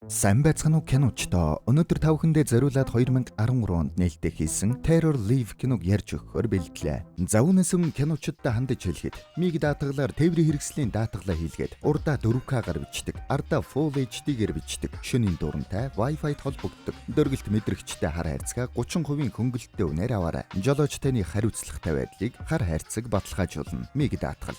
Сайн байцгаана уу, киночдоо. Өнөөдөр та бүхэндээ зориулаад 2013 онд нээлттэй хийсэн Terror Live киног ярьж өгөхөөр бэлтлээ. За, үүнээс өмнө киночдод хандаж хэлэхэд MiG даатгалаар тээврийн хэрэгслийн даатгалаа хийлгээд, урдаа 4K-гаар бичдэг, ардаа Full HD-гээр бичдэг, шөнийн дурантай Wi-Fi-д холбогддог, дөргөлт мэдрэгчтэй хар хайрцгаа 30% хөнгөлөлттэй үнээр аваарай. Жолооч таны хариуцлагатай байдлыг хар хайрцаг баталгаажуулна. MiG даатгал.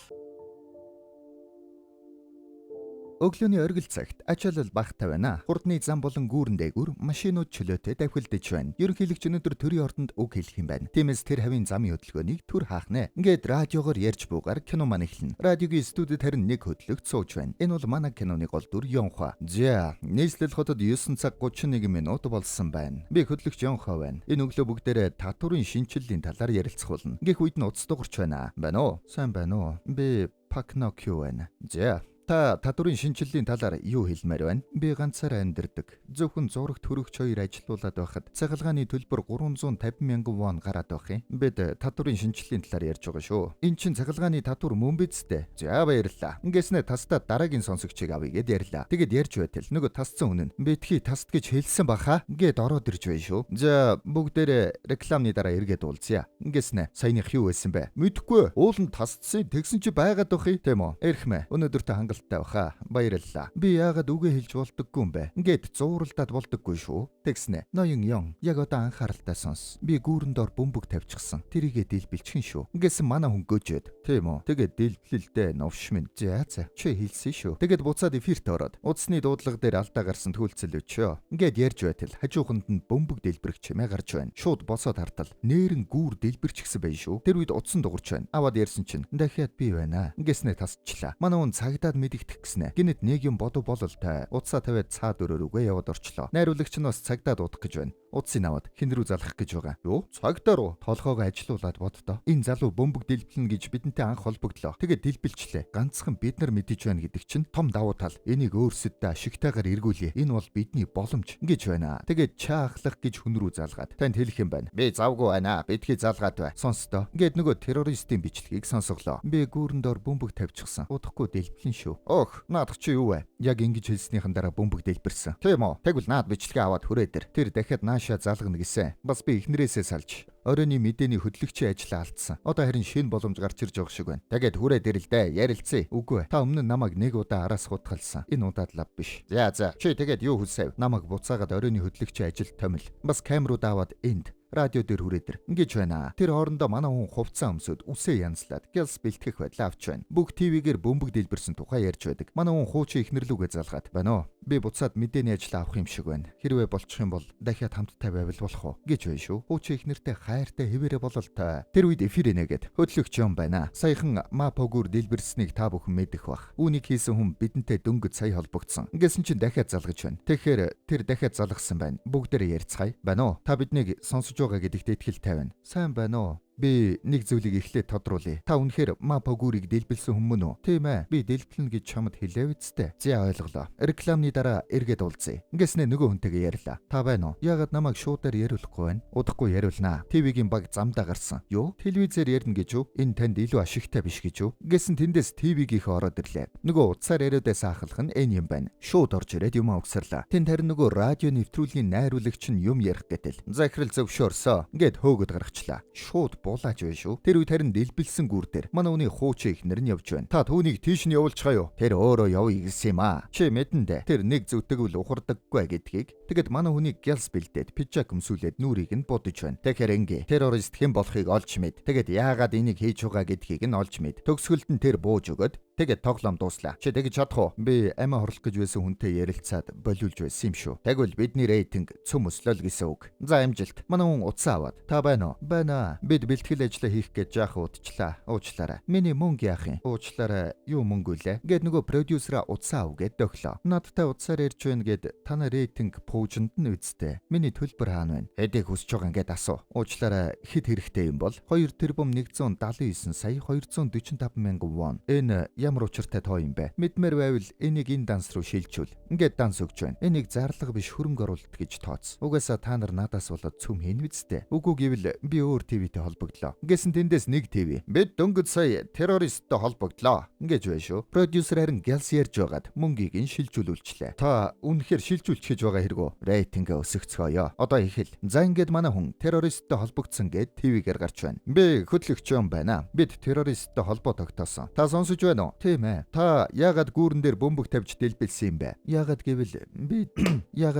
Өглөөний оргил цагт ачаалал багатай байна. Хурдны зам болон гүүрэн дээгүүр машинууд чөлөөтэй давхилдаж байна. Ерөнхийлөгч өнөөдөр төрийн ордонд үг хэлэх юм байна. Тиймээс тэр хавийн замын хөдөлгөөнийг түр хаах нэ. Ингээд радиогоор ярьж буугаар кино маань эхэлнэ. Радиогийн студид харин нэг хөдлөгч сууж байна. Энэ бол манай киноны гол дүр Йонхва. За, нийслэл хотод 9 цаг 31 минут болсон байна. Би хөдлөгч Йонхва байна. Энэ өглөө бүгдээрээ татварын шинэчлэлийн талаар ярилцах болно. Гэх үед нь утас дугарч байна. Байна уу? Сайн байна уу? Би Пакнокю байна. За, та татварын шинэчлэлийн талаар юу хэлмээр байна? Би ганцаараа амьдардаг. Зөвхөн зурагт хөрөгч хоёр ажилуулад байхад цахилгааны төлбөр 350 мянган вон гараад байх юм. Бид татварын шинэчлэлийн талаар ярьж байгаа шүү. Эн чинь цахилгааны татвар мөн биз дээ. За, баярлалаа. Ингэснээр тастаа дараагийн сонсогчийг авъя гэд ярьлаа. Тэгэд ярьж байтал нөгөө тасцсан хүн нь битгий таст гэж хэлсэн баха гэд ороод ирж байна шүү. За, бүгдээрээ рекламны дараа эргээд уулзъя. Ингэснэ саяных юу байсан бэ? Мэдэхгүй. Ууланд тасцсан тэгсэн чи байгаад байх юм, тийм үү? Эрхмэ. Өнөөдөртөө хангалттай баха. Баярлалаа. Би яагаад үгээ хэлж болдоггүй юм бэ? Ингээд зууралдаад болдоггүй шүү. Тэгснэ. Ноён Йон, яг одоо анхааралтай сонс. Би гүүрэн дор бөмбөг тавьчихсан. Тэрийгэ дэлбэлчихэн шүү. Ингэсэн манай хүн гөжөөд. Тийм үү? Тэгээд дэлблэлдээ, новш минь. За за. Чи хэлсэн шүү. Тэгээд буцаад эфирт ороод утасны дуудлага дээр алдаа гарсан төлцөл өчөө. Ингээд ярьж байтал хажууханд нь бөмбөг дэлбэрэх чимээ гарч байна. Шууд босоод хартал нээрэн гүүр дэлбэрчихсэн байх шүү. Тэр үед утсан дугарч байна. Аваад ярьсан чинь дахиад би байна. Ингэснээ тасчлаа. Манай хүн цагдаад мэдэгдэх гэснэ. Гинэт нэг юм бодов бололтой. Утсаа тавиад цаад өрөөрүүгээ яваад орчлоо. Найруулагч нь бас цагдаад удах гэж байна. Утсыг аваад хэн рүү залгах гэж байгаа? Юу? Цагдаа руу. Толгоогоо ажилуулад боддоо. Энэ залуу бөмбөг дэлбэлнэ гэж бидэнтэй анх холбогдлоо. Тэгээд дэлбэлчлээ. Ганцхан бид нар мэдэж байна гэдэг чинь том давуу тал. Энийг өөрсөддөө ашигтайгаар эргүүлье. Энэ бол бидний боломж гэж байна. Тэгээд чаахлах гэж хүн рүү залгаад танд хэлэх юм байна. Би завгүй байна. Битгий залгаад бай. Сонсдоо. Ингээд нөгөө террористийн бичлэгийг сонсголоо. Би гүүрэн дор бөмбөг тавьчихсан. Удахгүй дэлбэлэн шүү. Өөх, наадах чи юу вэ? Яг ингэж хэлснийхэн дараа бөмбөг дэлбэрсэн. Тийм үү? Тэгвэл наад бичлэгээ аваад хүрээд ир. Тэр дахиад наашаа залгана гэсэн. Бас би эхнэрээсээ салж оройн мэдээний хөдлөгчийн ажлаа алдсан. Одоо харин шинэ боломж гарч ирж байгаа шиг байна. Тэгээд хүрээд ирэл дээ. Ярилцъя. Үгүй ээ. Та өмнө нь намайг нэг удаа араас хутгалсан. Энэ удаад лав биш. За за. Чи тэгээд юу хүсэв? Намайг буцаагаад оройн хөдлөгчийн ажилд томил. Бас камерууд аваад энд радио дээр хүрээд ир. Ингэж байна. Тэр хоорондоо манай хүн хувцас өмсөд, үсээ янзлаад гялс бэлтгэх байдлаа авч байна. Бүх ТV-гээр бөмбөг дэлбэрсэн тухай ярьж байдаг. Манай хүн хуучин эхнэрлүүгээ залгаад байна уу? Би буцаад мэдээний ажлаа авах юм шиг байна. Хэрвээ болчих юм бол дахиад хамттай байвал болох уу? Гэж байна шүү. Хуучин эхнэртэй хайртай хэвээрээ бололтой. Тэр үед эфир нэгээд хөдлөгч юм байна. Саяхан Мапогүр дэлбэрснийг та бүхэн мэдэх бах. Үүнийг хийсэн хүн бидэнтэй дөнгөж сая холбогдсон. Ингэсэн чинь дахиад залгаж байна. Тэгэхээр тэр дахиад залгасан байна. Бүгдээрээ ярьцгаая. Байна уу? Та биднийг сонсож байгаа гэдэгт итгэлтэй байна. Сайн байна уу? Би нэг зүйлийг эхлээд тодруулъя. Та үнэхээр Мапогүрийг дэлбэлсэн хүн мөн үү? Тийм ээ. Би дэлбэлнэ гэж чамд хэлээв үсттэй. За, ойлголоо. Рекламны дараа эргээд уулзъя. Ингэснээ нөгөө хүнтэйгээ ярьлаа. Та байна уу? Яагаад намайг шуудаар яриулахгүй байна? Удахгүй яриулнаа. ТV-гийн баг замдаа гарсан. Юу? Телевизээр ярина гэж үү? Энэ танд илүү ашигтай биш гэж үү? Гэсэн тэндээс ТV-гийнхээ ороод ирлээ. Нөгөө утсаар яриадаас ахлах нь энэ юм байна. Шууд орж ирээд юм угсарлаа. Тэнд харин нөгөө радио нэвтрүүлгийн найруулагч нь юм ярих гэтэл захирал зөвшөөрсөө. Ингээд хөөгд гаргачлаа. Шууд булааж байна шүү. Тэр үед харин дэлбэлсэн гүр дээр манай үний хуучин эхнэр нь явж байна. Та түүнийг тийш нь явуулчихаа юу? Тэр өөрөө явъя гэсэн юм аа. Чи мэдэн дээ. Тэр нэг зүтгэвэл ухардаггүй гэдгийг. Тэгэд манай хүнийг гялс бэлдээд, пиджак өмсүүлээд нүрийг нь будаж байна. Тэгэхээр ингээ террорист хэн болохыг олж мэд. Тэгээд яагаад энийг хийж байгаа гэдгийг нь олж мэд. Төгсгөлд нь тэр бууж өгөөд тэгээд тоглоом дууслаа. Чи тэгэж чадах уу? Би амиа хорлох гэж байсан хүнтэй ярилцаад болиулж байсан юм шүү. Тэгвэл бидний рейтинг цөм өслөө л гэсэн үг. За, амжилт. Манай хүн утсаа аваад. Та байна уу? Байна. Бид бэлтгэл ажлаа хийх гэж жаахан удчлаа. Уучлаарай. Миний мөнгө яах юм? Уучлаарай. Юу мөнгө үлээ? Гэт нөгөө продюсераа утсаа ав гэд дөхлөө. Надтай утсаар ярьж байна гэд танай рейтинг пуужинд нь үсттэй. Миний төлбөр хаана байна? Хэдийг хүсэж байгаа ингээд асуу. Уучлаарай. Хэд хэрэгтэй юм бол? 2 тэрбум 179 сая 245 мянган вон. Энэ Ямар учиртай тоо юм бэ? Мэдмээр байвал энийг энэ данс руу шилжүүл. Ингээд данс өгч байна. Энийг зарлага биш, хөрөнгө оруулалт гэж тооц. Угаасаа та нар надаас болоод цөм хийн үсттэй. Үгүй гэвэл би өөр ТV-тэй холбогдлоо. Ингэсэн тэндээс нэг ТV. Бид дөнгөж сая террористтэй холбогдлоо. Ингэж байна шүү. Продюсер харин гялс ярьж байгаад мөнгийг нь шилжүүлүүлчлээ. Та үнэхээр шилжүүлчих гэж байгаа хэрэг үү? Рейтингээ өсгөцгөөё. Одоо эхэл. За, ингээд манай хүн террористтэй холбогдсон гээд ТV-гээр гарч байна. Би хөтлөгч юм байна. Бид террористтэй холбоо тогтоосон. Та сонсож байна уу? Тийм ээ. Та яагаад гүүрэн дээр бөмбөг тавьж дэлбэлсэн юм бэ? Яагаад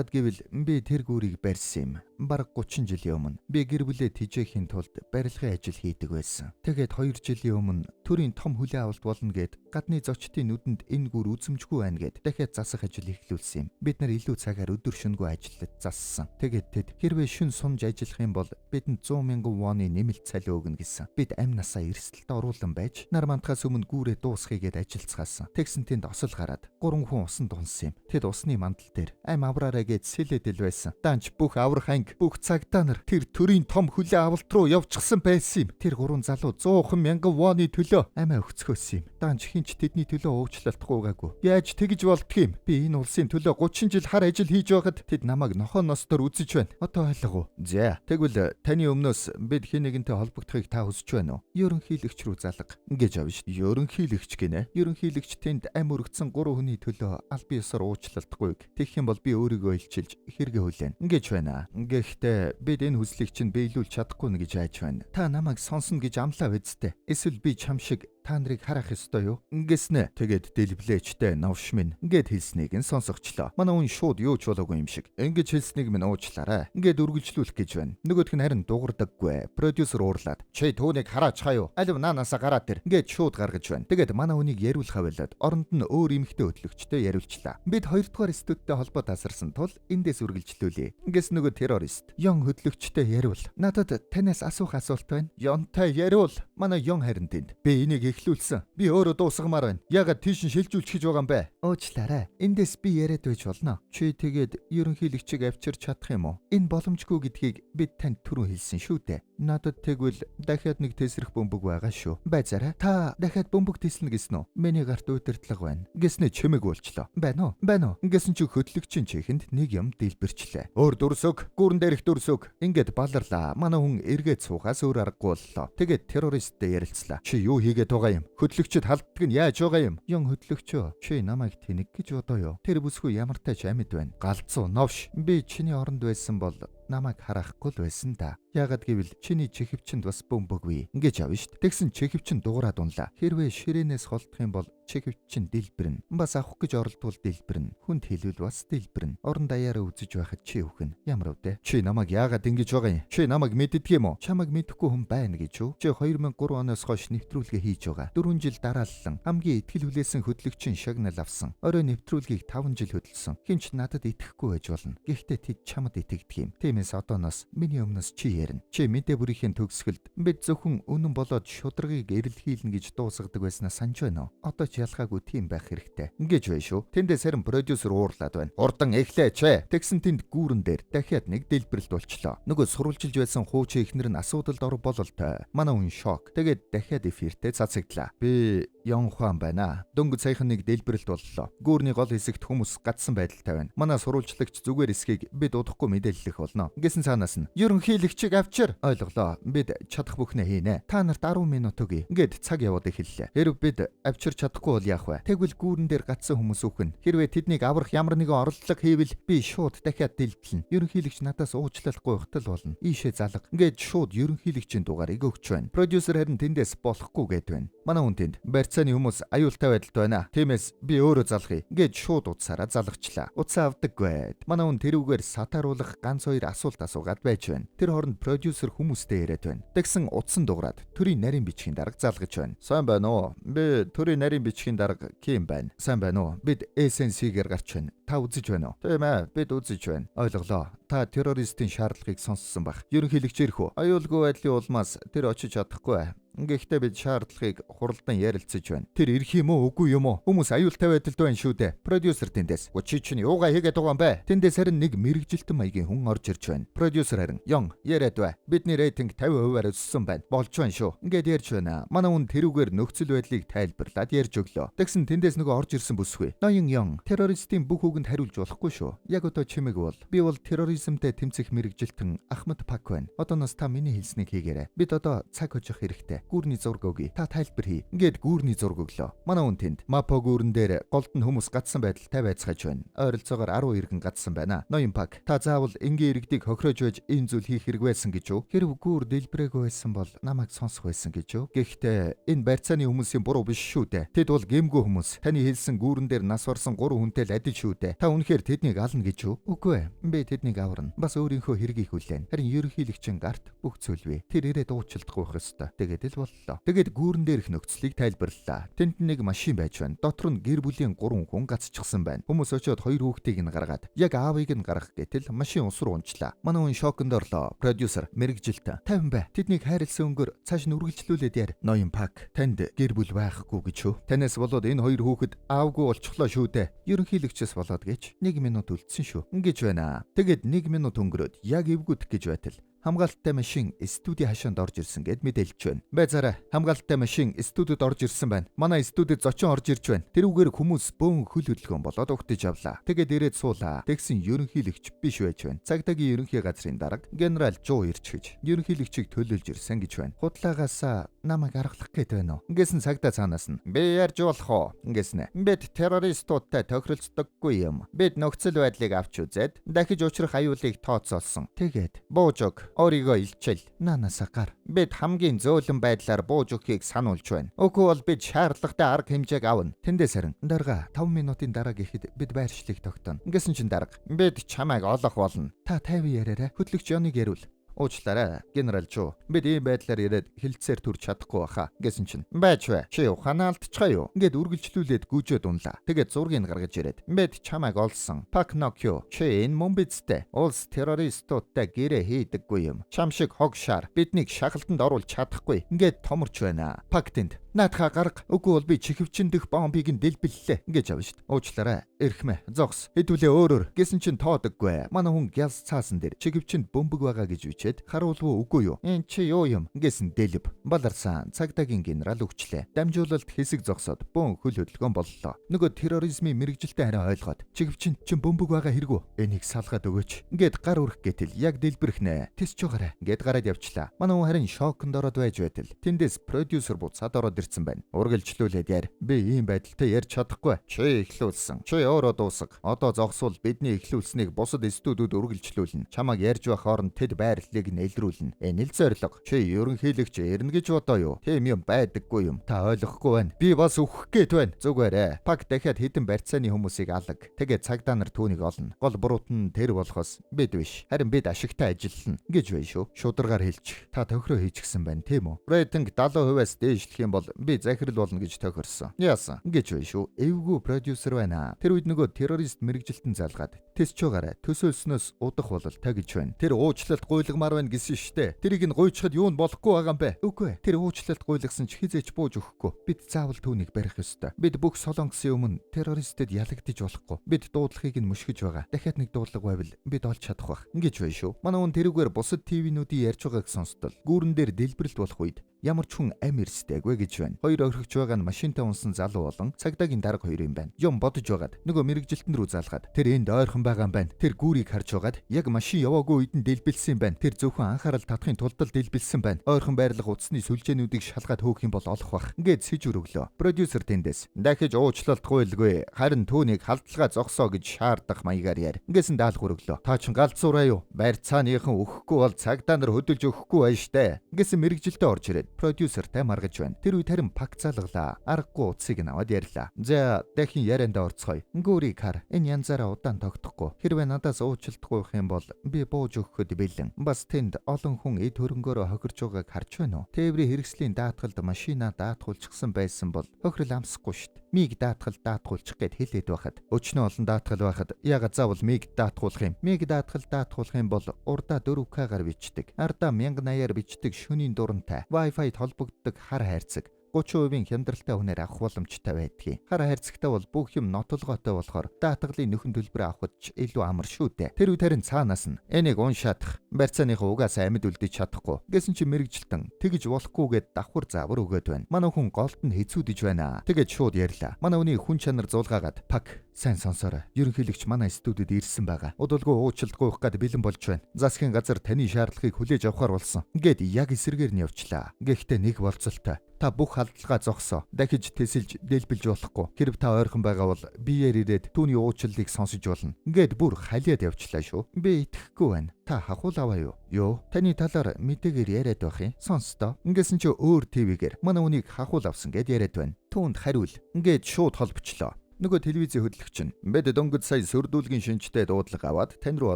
гэвэл би тэр гүүрийг барьсан юм. Бараг 30 жилийн өмнө би гэр бүлээ тэжээхийн тулд барилгын ажил хийдэг байсан. Тэгээд 2 жилийн өмнө төрийн том хүлээн авалт болно гэд гадны зочдын нүдэнд энэ гүр үзэмжгүй байна гэд дахиад засах ажил эхлүүлсэн юм. Бид нар илүү цагаар өдөр шөнөгүй ажиллаж зассан. Тэгээд тэд хэрвээ шөнө сумж ажиллах юм бол бидэнд 100 мянган воны нэмэлт цалин өгнө гэсэн. Бид амь насаа эрсдэлд оруулан байж нар мандахаас өмнө гүүрээ дуусгая гэд ажиллацгаасан. Тэгсэн тэнд осол гараад гурван хүн усанд унсан юм. Тэд усны мандал дээр амь авраарай гэд сэлээд л байсан. Данч бүх аврах анги, бүх цагдаа нар тэр төрийн том хүлээн авалт руу явчихсан байсан юм. Тэр гурван залуу 100 мянган воны төлөө амиа өгцгөөсөн юм. Данч хэн ч тэдний төлөө уучлалт гуйгаагүй. Яаж тэгж болдго юм? Би энэ улсын төлөө 30 жил хар ажил хийж байхад тэд намайг нохоо ностор үзэж байна. Одоо ойлгов уу? За, тэгвэл таны өмнөөс бид хэн нэгэнтэй холбогдохыг та хүсэж байна уу? Ерөнхийлөгч рүү залга. Ингэж авна шүү. Ерөнхийлөгч гинэ. Ерөнхийлөгч тэнд амь өргөцсөн гурван хүний төлөө албан ёсоор уучлалт гуйг. Тэгэх юм бол би өөрийгөө илчилж хэрэгээ хүлээнэ. Ингэж байна. Гэхдээ бид энэ хүслийг чинь биелүүлж чадахгүй нэ гэж айж байна. Та намайг сонсно гэж амлаа биз дээ. Эсвэл би чам шиг та нарыг харах ёстой юу? Ингэснэ. Тэгээд дэлблээчтэй новш минь ингээд хэлснийг нь сонсогчлоо. Манай хүн шууд юу ч болоогүй юм шиг. Ингэж хэлснийг минь уучлаарай. Ингээд үргэлжлүүлэх гэж байна. Нөгөөх нь харин дуурдаггүй. Продюсер уурлаад, "Чи түүнийг хараач хаяа. Алив наанаасаа гараад ир." Ингээд шууд гаргаж байна. Тэгээд манай хүнийг яриулахаа болоод оронд нь өөр эмэгтэй хөтлөгчтэй яриулчлаа. Бид хоёрдугаар студидтэй холбоо тасарсан тул эндээс үргэлжлүүлье. Ингээс нөгөө террорист Йон хөтлөгчтэй яриул. Надад танаас асуух асуулт байна. Йонтой яриул. Манай Йон харин тэнд. Би энийг эхлүүлсэн. Би өөрөө дуусгамаар байна. Яагаад тийш нь шилжүүлчих гэж байгаа юм бэ? Уучлаарай. Эндээс би яриад байж болно. Чи тэгээд ерөнхийлөгчийг авчирч чадах юм уу? Энэ боломжгүй гэдгийг бид танд түрүүн хэлсэн шүү дээ. Надад тэгвэл дахиад нэг тесрэх бөмбөг байгаа шүү. Байзаарай. Та дахиад бөмбөг теслэнэ гэсэн үү? Миний гарт удирдлага байна. Гэснэ чимэг болчлоо. Байна уу? Байна уу? Ингэсэн чи хөтлөгчийн чихэнд нэг юм дэлбэрчлээ. Өөр дүрс өг. Гүүрэн дээрх дүрс өг. Ингээд баларлаа. Манай хүн эргээд суухаас өөр аргагүй боллоо. Тэгээд террористтэй ярилцлаа. Чи юу хийгээд байгаа юм? Хөтлөгчд халддаг нь яаж байгаа юм? Ян хөтлөгчөө. Чи намайг тэнэг гэж бодоо юу? Тэр бүсгүй ямартай ч амьд байна. Галзуу новш. Би чиний оронд байсан бол намайг харахгүй л байсан да. Яагаад гэвэл чиний чихэвчэнд бас бөмбөггүй. Ингэж авна шүү дээ. Тэгсэн чихэвчин дуурайд унлаа. Хэрвээ ширээнээс холдох юм бол чихэвчин дэлбэрнэ. Бас авах гэж оролдвол дэлбэрнэ. Хүнд хэлвэл бас дэлбэрнэ. Орон даяараа үзэж байхад чи үхэн. Ямар өвдөө? Чи намайг яагаад ингэж байгаа юм? Чи намайг мэддэг юм уу? Чамайг мэдэхгүй хүн байна гэж үү? Чи 2003 оноос хойш нэвтрүүлгээ хийж байгаа. 4 жил дарааллан хамгийн итгэл хүлээсэн хөтлөгчийн шагнал авсан. Орой нэвтрүүлгийг 5 жил хөдөлсөн. Хэн ч надад итгэхгүй байж болно. Гэхдээ тэд чамд итгэдэг юм. Тиймээс одооноос миний өмнөөс чи ярина. Чи мэдээ бүрийнхэн төгсгөлд бид зөвхөн үнэн болоод шударгыг эрэлхийлнэ гэж дуусгадаг байснаа санаж байна уу? Одоо ч ялгаагүй тийм байх хэрэгтэй. Ингэж бай шүү. Тэндээс харин продюсер уурлаад байна. Хурдан эхлээч ээ. Тэгсэн тэнд гүүрэн дээр дахиад нэг дэлбэрэлт болчлоо. Нөгөө сурвалжилж байсан хуучин эхнэр нь асуудалд оров бололтой. Манай хүн шок. Тэгээд дахиад эфиртээ цацагдлаа. Би Йонхуан байна. Дөнгөж саяхан нэг дэлбэрэлт боллоо. Гүүрний гол хэсэгт хүмүүс гацсан байдалтай байна. Манай сурвалжлагч зүгээр эсхийг бид удахгүй мэдээллэх болно. Гэсэн цаанаас нь ерөнхийлөгчийг авчир. Ойлголоо. Бид чадах бүхнээ хийнэ. Та нарт 10 минут өгье. Ингээд цаг яваад эхэллээ. Хэрв бид авчирч чадахгүй бол яах вэ? Тэгвэл гүүрэн дээр гацсан хүмүүс үхэн. Хэрвээ тэднийг аврах ямар нэгэн оролдлого хийвэл би шууд дахиад дэлбэлнэ. Ерөнхийлөгч надаас уучлал гуйхтал болно. Ийшээ залга. Ингээд шууд ерөнхийлөгчийн дугаарыг өгч байна. Продюсер харин тэндээс болохгүй гэд байна. Манай хүн тэнд барьцааны хүмүүс аюултай байдалд байна. Тиймээс би өөрөө залгая. Ингээд шууд утсаараа залгачлаа. Утсаа авдаггүй. Манай хүн тэрүүгээр сатааруулах ганц хоёр асуулт асуугаад байж байна. Тэр хооронд продюсер хүмүүстэй яриад байна. Тэгсэн утсан дугаарад төрийн нарийн бичгийн дарга залгаж байна. Сайн байна уу? Би төрийн нарийн бичгийн дарга Ким байна. Сайн байна уу? Бид SNC-гээр гарч байна. Та үзэж байна уу? Тийм ээ, бид үзэж байна. Ойлголоо. Та террористийн шаардлагыг сонссон байх. Ерөнхийлөгч ирэх үү? Аюулгүй байдлын улмаас тэр очиж чадахгүй. Гэхдээ бид шаардлагыг хуралдан ярилцаж байна. Тэр ирэх юм уу, үгүй юм уу? Хүмүүс аюултай байдалд байна шүү дээ. Продюсер тэндээс. Чи чинь юугаа хийгээд байгаа юм бэ? Тэндээс харин нэг мэргэжилтэн маягийн хүн орж ирж байна. Продюсер харин Йон яриад бай. Бидний рейтинг 50%-аар өссөн байна. Болж байна шүү. Ингээд ярьж байна. Манай хүн тэрүүгээр нөхцөл байдлыг тайлбарлаад ярьж өглөө. Тэгсэн тэндээс нөгөө орж ирсэн бүсгүй. Ноён Йон террористийн бүх үгэнд хариулж болохгүй шүү. Яг одоо чимэг бол би бол терроризмтай тэмцэх мэргэжилтэн Ахмад Пак байна. Одооноос та миний хэлснийг хийгээрэй. Бид одоо цаг хожих хэрэгтэй. Гүүрний зураг өгье. Та тайлбар хий. Ингээд гүүрний зураг өглөө. Манай хүн тэнд Мапо гүүрэн дээр голд нь хүмүүс гацсан байдалтай байцгааж байна. Ойролцоогоор 10 иргэн гацсан байна. Ноён Пак та заавал энгийн иргэдийг хохироож байж энэ зүйл хийх хэрэг байсан гэж үү? Хэрв гүүр дэлбэрээгүй байсан бол намайг сонсох байсан гэж үү? Гэхдээ энэ барьцааны хүмүүсийн буруу биш шүү дээ. Тэд бол гэмгүй хүмүүс. Таны хэлсэн гүүрэн дээр нас барсан 3 хүнтэй л адил шүү дээ. Та үнэхээр тэднийг ална гэж үү? Үгүй ээ. Би тэднийг аварна. Бас өөрийнхөө хэргийг хүлээн. Харин ерөнхийлөгчийн гарт бүх зүйл бий. Тэр ирээд уучлахгүй байх ёстой. Тэгээд л боллоо. Тэгээд гүүрэн дээрх нөхцөлийг тайлбарлалаа. Тэнд нэг машин байж байна. Дотор нь гэр бүлийн 3 хүн гацчихсан байна. Хүмүүс очиод 2 хүүхдийг нь гаргаад яг аавыг нь гаргах гэтэл машин ус руу унчлаа. Манай хүн шоконд орлоо. Продюсер мэргэжилт 50 бай. Тэднийг хайрлсан өнгөөр цааш нь үргэлжлүүлээд яар. Ноён Пак танд гэр бүл байхгүй гэж үү? Танаас болоод энэ 2 хүүхэд аавгүй болчихлоо шүү дээ. Ерөнхийлөгчөөс болоод гэж 1 минут үлдсэн шүү. Ингэж байна. Тэгээд 1 минут өнгөрөөд яг эвгүдэх гэж байтал хамгаалттай машин студийн хашаанд орж ирсэн гэд мэдээлж байна. Байзаарай. Хамгаалттай машин студид орж ирсэн байна. Манай студид зочин орж ирж байна. Тэрүүгээр хүмүүс бөөн хөл хөдөлгөөн болоод угтаж авлаа. Тэгээд ирээд суулаа. Тэгсэн ерөнхийлөгч биш байж байна. Цагдаагийн ерөнхий газрын дарга генерал Жуу ирчихэж ерөнхийлөгчийг төлөөлж ирсэн гэж байна. Худалдаагаасаа намайг аргалах гээд байна уу? Ингэсэн цагдаа цаанаас нь би ярьж болох уу? Ингэсэн. Бид террористуудтай тохиролцдоггүй юм. Бид нөхцөл байдлыг авч үзээд дахиж учрах аюулыг тооцоолсон. Тэгээд бууж өг. Өөрийгөө илчил. Наанасаа гар. Бид хамгийн зөөлөн байдлаар бууж өгөхийг сануулж байна. Үгүй бол бид шаардлагатай арга хэмжээг авна. Тэндээс харин дарга 5 минутын дараа гэхэд бид байршлыг тогтооно. Ингэсэн чинь дарга бид чамайг олох болно. Та 50 яриарай. Хөтлөгч Йоныг яриул. Уучлаарай, генерал Чу. Бид ийм байдлаар яриад хилцээр төрч чадахгүй баха. Гэсэн чинь байж бай. Чи ухаанаа алдчихаа юу? Ингээд үргэлжлүүлээд гүйжээд унлаа. Тэгээд зургийг гаргаж ирээд бид чамайг олсон. Пак Нокё. Чи энэ мөн бидтэй. Улс террористуудтай гэрээ хийдэггүй юм. Чам шиг хог шар биднийг шахалтанд оруулж чадахгүй. Ингээд томорч байна. Пак тэнд наадхаа гарга. Үгүй бол би чихвчин дэх бомбыг нь дэлбэллээ. Ингэж авна шít. Уучлаарай. Эрхмэ. Зогс. Хэдүүлээ өөрөөр. Гэсэн чинь тоодоггүй. Манай хүн гялс цаасан дээр чихвчинд бөмбөг байгаа гэж бичээд харуулв үгүй юу? Энэ чи юу юм? Гэсэн дэлб. Баларсан цагдаагийн генерал өгчлээ. Дамжуулалт хэсэг зогсоод бөөн хөл хөдөлгөөн боллоо. Нөгөө терроризмын мэргэжилтэн харин ойлгоод чихвчин чин бөмбөг байгаа хэрэгүү? Энийг салгаад өгөөч. Ингээд гар өрөх гэтэл яг дэлбэрэх нэ. Тэсч байгаарай. Ингээд гараад явчлаа. Манай хүн харин шоконд ороод байж байтал тэндээс продюсер буцаад ороод ирсэн байна. Үргэлжлүүлээд яар. Би ийм байдалтай ярьж чадахгүй. Чи эхлүүлсэн. Чи өөрөө дуусга. Одоо зогсвол бидний эхлүүлснийг бусад студиуд үргэлжлүүлнэ. Чамайг ярьж байх хооронд тэд байрлалыг нэлрүүлнэ. Энэ л зорилго. Чи ерөнхийлөгч ирнэ гэж бодоо юу? Тийм юм байдаггүй юм. Та ойлгохгүй байна. Би бас үхэх гээд байна. Зүгээрээ. Пак дахиад хэдэн барьцааны хүмүүсийг алаг. Тэгээд цагдаа нар түүнийг олно. Гол буруут нь тэр болохоос бид биш. Харин бид ашигтай ажиллана гэж байна шүү. Шударгаар хэлчих. Та тохироо хийчихсэн байна тийм үү? Рейтинг 70%-аас дээшлэх юм бол би захирал болно гэж тохирсон. Яасан? Гэж байна шүү. Эвгүй продюсер байна. Тэр үед нөгөө террорист мэргэжилтэн залгаад тэсч байгаарай. Төсөөлснөөс удах бол та гэж байна. Тэр уучлалт гуйлагмаар байна гэсэн штэ. Тэрийг нь гуйчхад юу нь болохгүй байгаа юм бэ? Үгүй ээ. Тэр уучлалт гуйлгасан ч хизээч бууж өгөхгүй. Бид заавал түүнийг барих ёстой. Бид бүх солонгосын өмнө террористэд ялагдаж болохгүй. Бид дуудлагыг нь мөшгөж байгаа. Дахиад нэг дуудлага байвал бид олж чадах байх. Ингэж байна шүү. Манай хүн тэрүүгээр бусад ТV-нүүдийн ярьж байгааг сонстол. Гүүрэн дээр дэлбэрэлт болох үед ямар ч хүн амь эрсдэггүй гэж байна. Хоёр орхигч байгаа нь машинтай унсан залуу болон цагдаагийн дарга хоёр юм байна. Юм бодож байгаад нөгөө мэргэжилтэн рүү залгаад тэр энд ойрхон байгаа юм байна. Тэр гүүрийг харж байгаад яг машин яваагүй үед нь дэлбэлсэн юм байна. Тэр зөвхөн анхаарал татахын тулд л дэлбэлсэн байна. Ойрхон байрлах утасны сүлжээнүүдийг шалгаад хөөх юм бол олох бах. Ингээд сэжүр өглөө. Продюсер тэндээс дахиж уучлалт гуйлгүй. Харин түүнийг халдлагаа зогсоо гэж шаардах маягаар яар. Ингэсэн даалгавар өглөө. Та чин галзуураа юу? Барьцааныхан өгөхгүй бол цагдаа нар хөдөлж өгөхгүй байж штэ. Ингэсэн мэргэжилтэн орж ирээд продюсертай маргаж байна. Тэр үед харин пак залглаа. Аргагүй утсыг нь аваад ярьлаа. За дахин яриандаа орцгоё. Гүүрийг хар. Энэ янзаараа удаан тогтохгүй. Хэрвээ надаас уучлалтгүй юм бол би бууж өгөхөд бэлэн. Бас тэнд олон хүн эд хөрөнгөөрөө хохирч байгааг харж байна уу? Тээврийн хэрэгслийн даатгалд машина даатгуулчихсан байсан бол хохирол амсахгүй штт. Миг даатгал даатгуулчих гээд хэлээд байхад өчнөө олон даатгал байхад яагаад заавал миг даатгуулах юм? Миг даатгал даатгуулах юм бол урдаа 4К-гаар бичдэг, ардаа 1080-аар бичдэг шөнийн дурантай, Wi-Fi холбогддог хар хайрцаг 30%-ийн хямдралтай үнээр авах боломжтой байдгийг. Хар хайрцагтай бол бүх юм нотолгоотой болохоор даатгалын нөхөн төлбөрөө авахд ч илүү амар шүү дээ. Тэр үед харин цаанаас нь энийг уншаадах барьцааныхаа угаасаа амьд үлдэж чадахгүй. Гэсэн чи мэрэгжилтэн тэгж болохгүйгээд давхар заавар өгөөд байна. Манай хүн голд нь хэцүүдэж байна. Тэгээд шууд ярьлаа. Манай хүний хүн чанар зулгаагаад пак сайн сонсоорой. Ерөнхийлөгч манай студид ирсэн байгаа. Удалгүй уучлалт гуйх гад бэлэн болж байна. Засгийн газар таны шаардлагыг хүлээж авахар болсон. Ингээд яг эсрэгээр нь явчлаа. Гэхдээ нэг болцолтой. Та бүх халдлагаа зогсоо. Дахиж тэсэлж дэлбэлж болохгүй. Хэрв та ойрхон байгаа бол биеэр ирээд түүний уучлалыг сонсож болно. Ингээд бүр халиад явчлаа шүү. Би итгэхгүй байна. Та хахуул аваа юу? Юу? Таны талаар мэдээгээр яриад байх юм. Сонстоо. Ингэсэн чи өөр ТV-гээр манай үнийг хахуул авсан гэд яриад байна. Түүнд хариул. Ингээд шууд холбочлоо. Нөгөө телевизийн хөтлөгч нь бид дөнгөж сая сөрдүүлгийн шинжтэй дуудлага аваад тань руу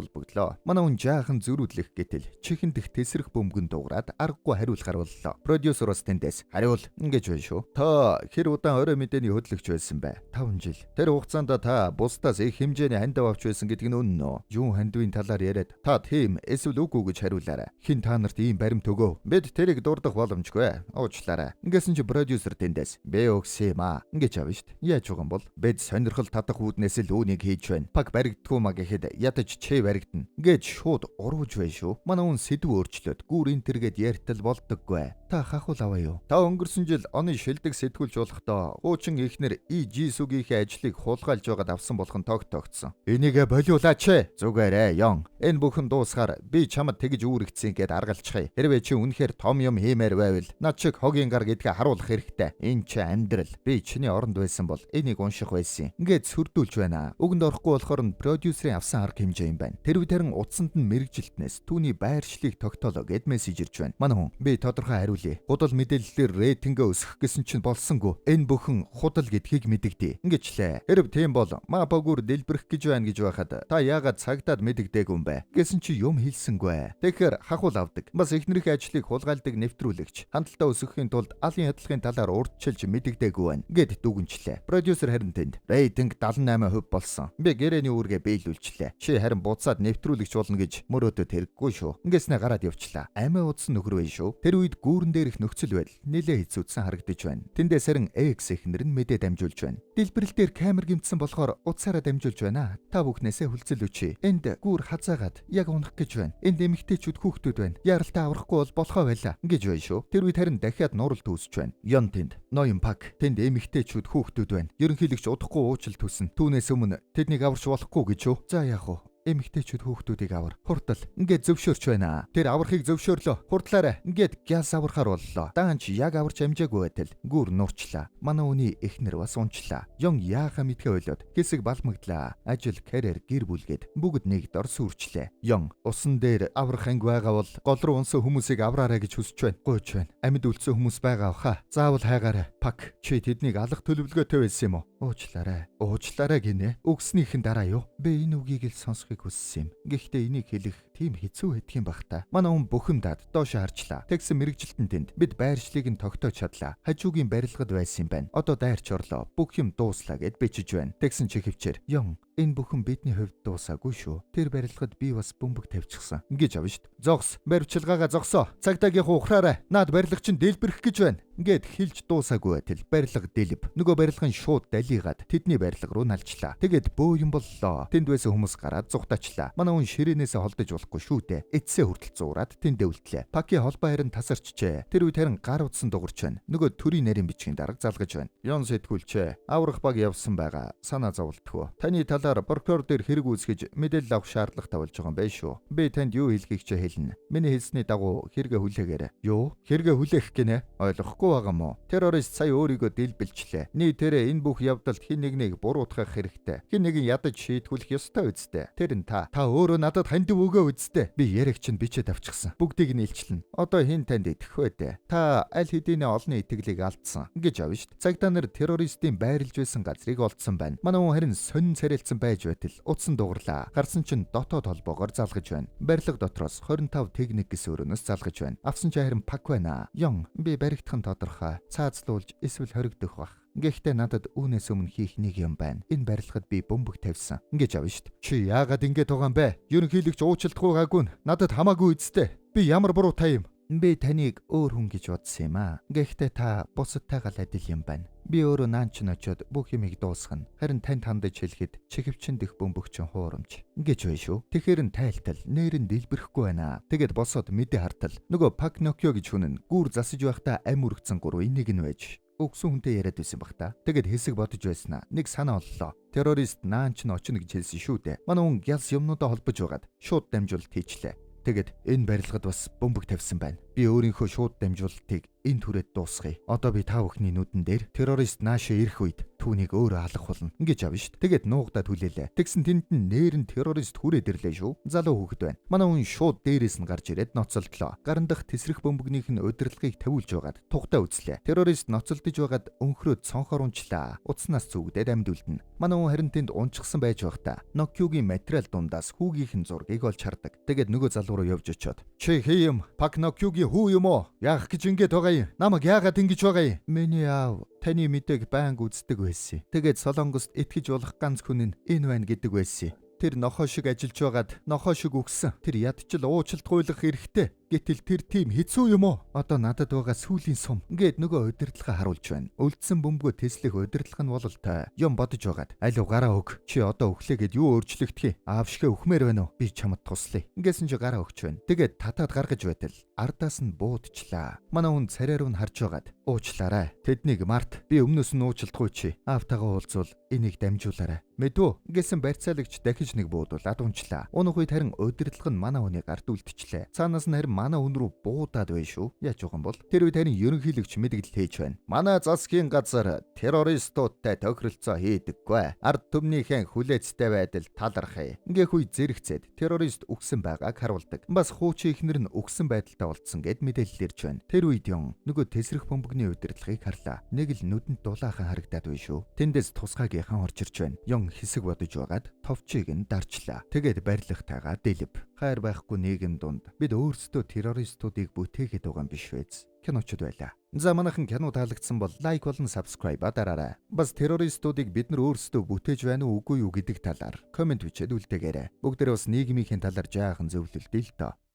холбогдлоо. Манай хүн жаахан зөрүүдлэх гэтэл чихэн дэх тесрэх бөмбөгөн дуурайд аргагүй хариулахар боллоо. Продюсер бас тэндээс хариул ингэж байна шүү. Та хэр удаан орой мэдээний хөтлөгч байсан бэ? 5 жил. Тэр хугацаанд та бусдаас их хэмжээний хандив авч байсан гэдэг нь үнэн үү? Юун хандивын талаар яриад та тийм эсвэл үгүй гэж хариулаарай. Хэн та нарт ийм баримт өгөө? Бид тэрийг дурдах боломжгүй. Уучлаарай. Ингэсэн чи продюсер тэндээс бэ өгсөн юм аа. Ингэж авна шүү дээ. Яаж байгаа юм бол бид сонирхол татах үүднээс л үүнийг хийж байна. Пак баригддгүй ма гэхэд ядаж чи баригдана. Ингээд шууд урууж байна шүү. Манай хүн сэдв өөрчлөөд гүр энтергээд ярьтал болдоггүй. Та хахуул аваа юу? Та өнгөрсөн жил оны шилдэг сэтгүүлч болохдоо хуучин эхнэр И Жисүгийнхээ ажлыг хулгайлж байгаад авсан болох нь тогтогдсон. Энийгээ болиулаач. Зүгээрээ Йон. Энэ бүхэн дуусгаар би чамд тэгж үүрэгдсэн гэд аргалчихъя. Хэрвээ чи үнэхээр том юм хиймээр байвал над шиг хогийн гар гэдгээ харуулах хэрэгтэй. Энэ чи амьдрал. Би чиний оронд байсан бол энийг унших байсан. Ингээд сүрдүүлж байна. Үгэнд орохгүй болохоор нь продюсерийн авсан арга хэмжээ юм байна. Тэр үед харин утсанд нь мэрэгжилтнээс түүний байршлыг тогтоолоо гэд мессеж ирж байна. Манай хүн би тодорхой хариулъя. Худал мэдээллээр рейтингээ өсгөх гэсэн чинь болсонгүй. Энэ бүхэн худал гэдгийг мэдэгдээ. Ингэчлээ. Хэрв тийм бол мапагүр дэлбэрэх гэж байна гэж байхад та яагаад цагтаад мэдэгдээгүй юм бэ? Гэсэн чи юм хэлсэнгүй. Тэгэхээр хахуул авдаг. Бас эхнэрийнхээ ажлыг хулгайлдаг нэвтрүүлэгч. Хандлтаа өсгөхийн тулд алын хядлагын талаар урдчилж мэдэгдээгүй байна. Гэд дүгнчлээ. Продюсер харин тэнд рейтинг 78% болсон. Би гэрээний үүргээ биелүүлчлээ. Чи харин буцаад нэвтрүүлэгч болно гэж мөрөөдөд хэрэггүй шүү. Ингэснээ гараад явчлаа. Амиа удсан нөхөр байх шүү. Тэр үед гүүрэн дээрх нөхцөл байдал нэлээ хэцүүдсэн харагдаж байна. Тэндээс харин X эхнэр нь мэдээ дамжуулж байна. Дэлбэрэл дээр камер гимтсэн болохоор утсаараа дамжуулж байна. Та бүхнээсээ хүлцэл өчье. Энд гүүр хазаагаад яг унах гэж байна. Энд эмэгтэйчүүд хүүхдүүд байна. Яралтай аврахгүй бол болохоо байла. Ингэж байна шүү. Тэр үед харин дахиад нурал үүсэж байна. Йон тэнд Ноён Пак тэнд эмэгтэйчүүд хүүхдүүд байна. Ерөнхийлөгч удахгүй уучлалт хүснэ. Түүнээс өмнө тэднийг аварч болохгүй гэж юу? За яах вэ? Эмэгтэйчүүд хүүхдүүдийг авар. Хурдал. Ингээд зөвшөөрч байна. Тэр аврахыг зөвшөөрлөө. Хурдлаарай. Ингээд гяс аврахаар боллоо. Даанч яг аварч амжаагүй байтал гүр нурчлаа. Манай үний эхнэр бас унчлаа. Йон яахаа мэдхээ болоод хэсэг балмагдлаа. Ажил, карьер, гэр бүлгээд бүгд нэг дор сүрчлээ. Йон усан дээр аврах анги байгаа бол гол руу унсан хүмүүсийг авраарай гэж хүсэж байна. Гуйж байна. Амьд үлдсэн хүмүүс байгаа баха. Заавал хайгаарай. Пак чи тэднийг алах төлөвлөгөөтэй байсан юм уу? Уучлаарай. Уучлаарай гинэ. Үгснийхэн дараа юу? Би энэ үгийг л сонсохыг хүссэн юм. Гэхдээ энийг хэлэх тийм хэцүү байдаг юм бах та. Манай хүн бухимдаад доош харчлаа. Тэгсэн мэрэгжилтэн тэнд бид байршлыг нь тогтоож чадлаа. Хажуугийн барилгад байсан юм байна. Одоо дайрч орлоо. Бүх юм дууслаа гэд бичиж байна. Тэгсэн чи хөвчээр Йон энэ бүхэн бидний хувьд дуусаагүй шүү. Тэр барилгад би бас бөмбөг тавьчихсан. Ингэж авна шүү дээ. Зогс. Баривчилгаагаа зогсоо. Цагдаагийнх ухраарай. Наад барилга чинь дэлбэрэх гэж байна. Ингээд хэлж дуусаагүй байтал барилга дэлб. Нөгөө барилга нь шууд далигаад тэдний барилга руу налжлаа. Тэгээд бөө юм боллоо. Тэнд байсан хүмүүс гараад зүхтаачлаа. Манай хүн ширээнээсээ холдож болохгүй шүү дээ. Эцсээ хүртэл зуураад тэндээ үлдлээ. Паки холбоо харин тасарчжээ. Тэр үед харин гар утсан дугарч байна. Нөгөө төрийн нарийн бичгийн дарга залгаж байна. Йон сэтгүүлчээ. Аврах баг явсан байгаа. Санаа зовлтгүй. Таны талаар прокурор дээр хэрэг үүсгэж мэдээлэл авах шаардлагатай болж байгаа юм байна шүү. Би танд юу хэлхийг чи хэлнэ. Миний хэлсний дагуу хэрэгэ хүлээгээрэй. Юу? Хэрэгэ хүлээх гинэ? Ойлгохгүй байгаа мó? Террорист сая өөрийгөө дэлбэлчлээ. Нийтээрээ энэ бүх явдалд хэн нэгнийг буруутгах хэрэгтэй. Хэн нэгэн ядаж шийтгүүлэх ёстой үсттэй. Тэр нь та. Та өөрөө надад хандив өгөө үсттэй. Би яриг чинь бичээд авчихсан. Бүгдийг нь илчлэнэ. Одоо хэн танд итгэх вэ дээ? Та аль хэдийнэ олонний итгэлийг алдсан. Ингэж авна шүү дээ. Цагдаа нар террористийн байрлаж байсан газрыг олдсон байна. Манай хүн харин сонин царайлцсан байж байтал утсан дугарлаа. Гарсан чинь дотоод холбоогоор залгаж байна. Барилга дотроос 25 техник гэсэн өрөөнөөс залгаж байна. Авсан чи харин пак байна. Йон би баригдах нь тодорхой. Цаазлуулж эсвэл хоригдох бах. Гэхдээ надад үүнээс өмнө хийх нэг юм байна. Энэ барилгад би бөмбөг тавьсан. Ингэж авна штт. Чи яагаад ингэж байгаа юм бэ? Ерөнхийлөгч уучлахгүй гаагүй нь. Надад хамаагүй үсттэй. Би ямар буруутай юм? Би таныг өөр хүн гэж бодсон юм аа. Гэхдээ та бусадтайгаа л адил юм байна. Би өөрөө наан ч очиод бүх юмыг дуусгана. Харин танд хандаж хэлэхэд чихвчин дэх бөмбөгчин хуурамч. Ингэж бай шүү. Тэгэхээр нь тайлтал нэр нь дэлбэрэхгүй байна. Тэгээд босоод мэдээ хартал. Нөгөө Пак Нокио гэж хүн нь гүр засаж байхдаа ам үргэцэн гурвын нэг нь байж өгсөн хүнтэй яриад байсан бах та. Тэгээд хэсэг бодож байснаа. Нэг санаа оллоо. Террорист наан ч н очино гэж хэлсэн шүү дээ. Манай хүн гялс юмнуудаа холбож байгаад шууд дамжуулалт хийчлээ. Тэгээд энэ барилгад бас бөмбөг тавьсан байна. Би өөрийнхөө шууд дамжуулалтыг энэ түрээд дуусгая. Одоо би та бүхний нүдэн дээр террорист наашаа ирэх үед түүнийг өөрөө алах болно. Ингэж авна шүү дээ. Тэгээд нуугдаад хүлээлээ. Тэгсэн тэнд нь нээр нь террорист хүрээд ирлээ шүү. Залуу хүүхэд байна. Манай хүн шууд дээрээс нь гарч ирээд ноцолдлоо. Гаран дах тесрэх бөмбөгнийх нь удирдлагыг тавиулж байгаад тухтай үзлээ. Террорист ноцолдож байгаад өнхрөөд цонхоор унчлаа. Утаснаас зүгдээд амьд үлдэнэ. Манай хүн харин тэнд унчихсан байж байхдаа Нокиогийн материал дундаас хүүгийнх нь зургийг олж хардаг. Тэгээд нөгөө залуу руу явж очиод "Чи хий юм? Пак Нокиогийн хүү юм уу? Яах гэж ингэж байгаа юм? Намайг яагаад ингэж байгаа юм? Миний аав таны мэдээг байнга үздэг байсан. Тэгээд Солонгост итгэж болох ганц хүн нь энэ байна гэдэг байсан. Тэр нохоо шиг ажиллаж байгаад нохоо шиг үгсэн. Тэр ядчил уучлалт эрхтэй. Гэтэл тэр тийм хэцүү юм уу? Одоо надад байгаа сүүлийн сум. Ингээд нөгөө удирдлага харуулж байна. Үлдсэн бөмбөгөө теслэх удирдлага нь бололтой. Юм бодож байгаад алив гараа өг. Чи одоо өглөөгээд юу өөрчлөгдөх юм? Аавшгэ өхмээр байна уу? Би чамд туслая. Ингэсэн чи гараа өгч байна. Тэгээд татаад гаргаж байтал ардаас нь буудчлаа. Манай хүн царай руу нь харж байгаад уучлаарай. Тэднийг март. Би өмнөөс нь уучлахгүй чи. Аавтайгаа уулзвал энийг дамжуулаарай. Мэдүү. Гэсэн барьцаалагч дахиж нэг буудуулаад унчлаа. Унах үед харин удирдлага нь манай хүний гарт үлдчихлээ. Цаанаас нь харин манай хүн рүү буудаад бай шүү. Яаж байгаа юм бол? Тэр үед харин ерөнхийлөгч мэдгдэл хийж байна. Манай засгийн газар террористуудтай тохиролцоо хийдэггүй. Ард түмнийхэн хүлээцтэй байдал талархъя. Ингээх үе зэрэгцээд террорист үгсэн байгааг харуулдаг. Бас хуучин ихнэр нь үгсэн байдалтай болцсон гэд мэдээлэл ирж байна. Тэр үед юм нөгөө тесрэх бөмбөгний удирдлагыг харлаа. Нэг л нүдэнд дулаахан харагдаад бай шүү. Тэндээс тусгаагийнхан орж ирж байна. Йон хэсэг бодож байгаад товчийг нь дарчлаа. Тэгээд барилгатайгаа дэлб. Хайр байхгүй нийгэм дунд бид өөрсдөө террористуудыг бүтээгээд байгаа юм биш үү? Киночд байлаа. За манайхан кино таалагдсан бол like болон subscribe дараарай. Бас террористуудыг бид нар өөрсдөө бүтээж байна уу үгүй юу гэдэг талаар comment бичээд үлдээгээрэй. Бүгдээрээ бас нийгмийн талаар жаахан зөвлөлт л доо.